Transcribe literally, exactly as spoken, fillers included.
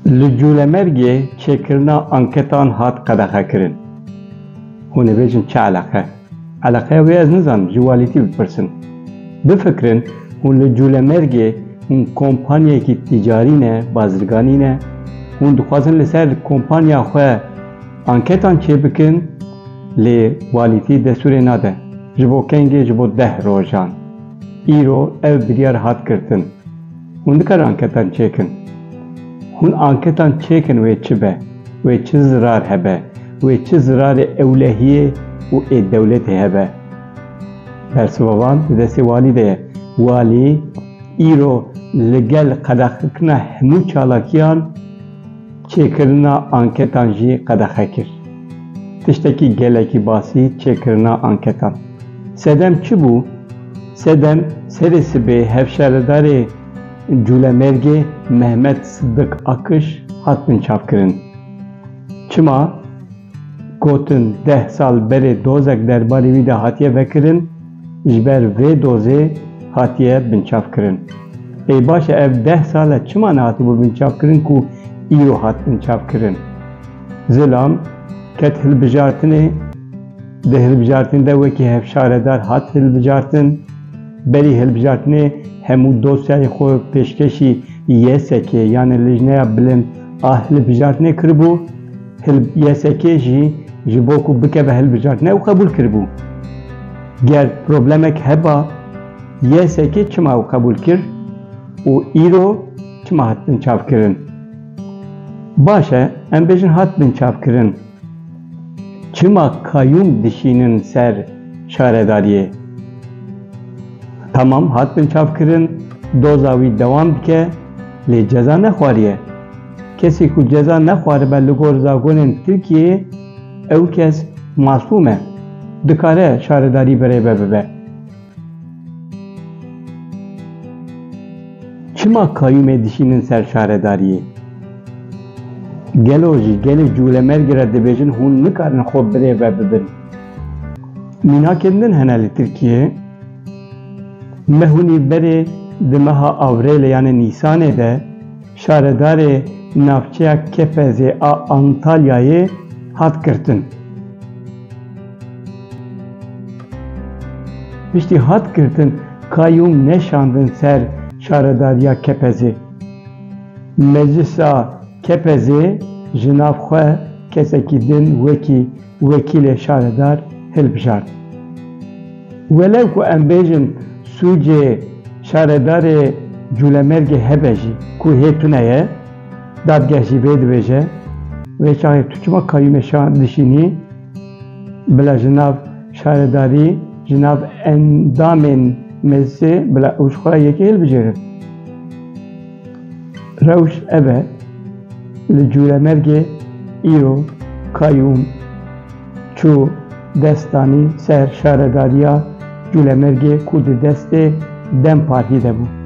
Li Cûlemergê çêkirina anketan hat qedexekirin. Hûn ê bêjin çi eleqe? Eleqeya wê ez nizanim, ji walîtî bipirsin. Bifikirin, hûn li Cûlemergê hûn kompanyayekî tîcarî ne, bazirganî ne, hûn dixwazin li ser kompanya xwe anketan çêbikin, lê walîtî destûrê nade. Ji bo kengê? Ji bo deh rojan. Îro ev biryar hat girtin. Hûn dikarin anketan çêkin. Hûn anketan çêkin wê çi be, wê çi zirar hebe, wê çi zirarê ewlehiyê û ê dewletê hebe. Bersiva van di destê walî de ye. Walî îro li gel qedexekirina hemû çalakiyan çêkirina anketan jî qedexe kir. Tiştekî gelekî basî çêkirina anketan. Sedem çi bû? Sedem serê sibê hevşaredarê Cûlemêrgê Mehmet Siddik Akış hat binçavkirin. Çima? Gotin deh sal berê dozek derbarê wî de hatiye vekirin, ji ber vê dozê hatiye binçavkirin. Ê baş e, ev deh sal e çima nehatibû binçavkirin ku îro hat binçavkirin? Zilam ket hilbijartinê, di hilbijartinê de wekî hevşaredar hat hilbijartin. Berî hilbijartinê hemû dosyayê xwe pêşkêşî Y S K, yani Lijneya Bilind a Hilbijartinê kiribû. Hil-, Y S K jî ji bo ku bikeve hilbijartinê ew qebûl kiribû. Ger problemek heba, Y S K çima ew qebûl kir û îro çima hat binçavkirin? Baş e, em bêjin hat binçavkirin. Çima kayûm dişînin ser şaredariyê? Tamam, hat binçavkirin, doza wî dewam dike, lê ceza nexwariye. Kesê ku ceza nexwaribe li gor zagonên Tirkiyeyê, ew kes masûm e, dikare şaredarî birêve bibe. Çima kayûmê dişînin ser şaredariyê? Gelo ji gelê Cûlemêrgê re dibêjin hûn nikarin xwe birêve bibin? Mînakên din hene li Tirkiyeyê. Mehûnî berê di meha Avrêlê, yani Nîsanê de, şaredarê navçeya Kepezê a Antalyayê hat girtin. Piştî hat girtin, kayûm neşandin ser şaredariya Kepezê. Meclisa Kepezê ji nav xwe kesekî din wekî wekîlê şaredar hilbijart. Welew ku em bêjin sûcê şaredarê Cûlemêrgê hebe jî ku hê tune ye, dadgeh jî vê dibêje, vê çaxê tu çima kayûmê şa-, dişînî? Bila ji nav şaredarî, ji nav endamên meclisê bila ew ji xwe re yekê hilbijêrin. Rewş ev e, li Cûlemêrgê îro kayûm çû dest danî ser şaredariya Cûlemêrgê ku di destê DEM Partî de bû.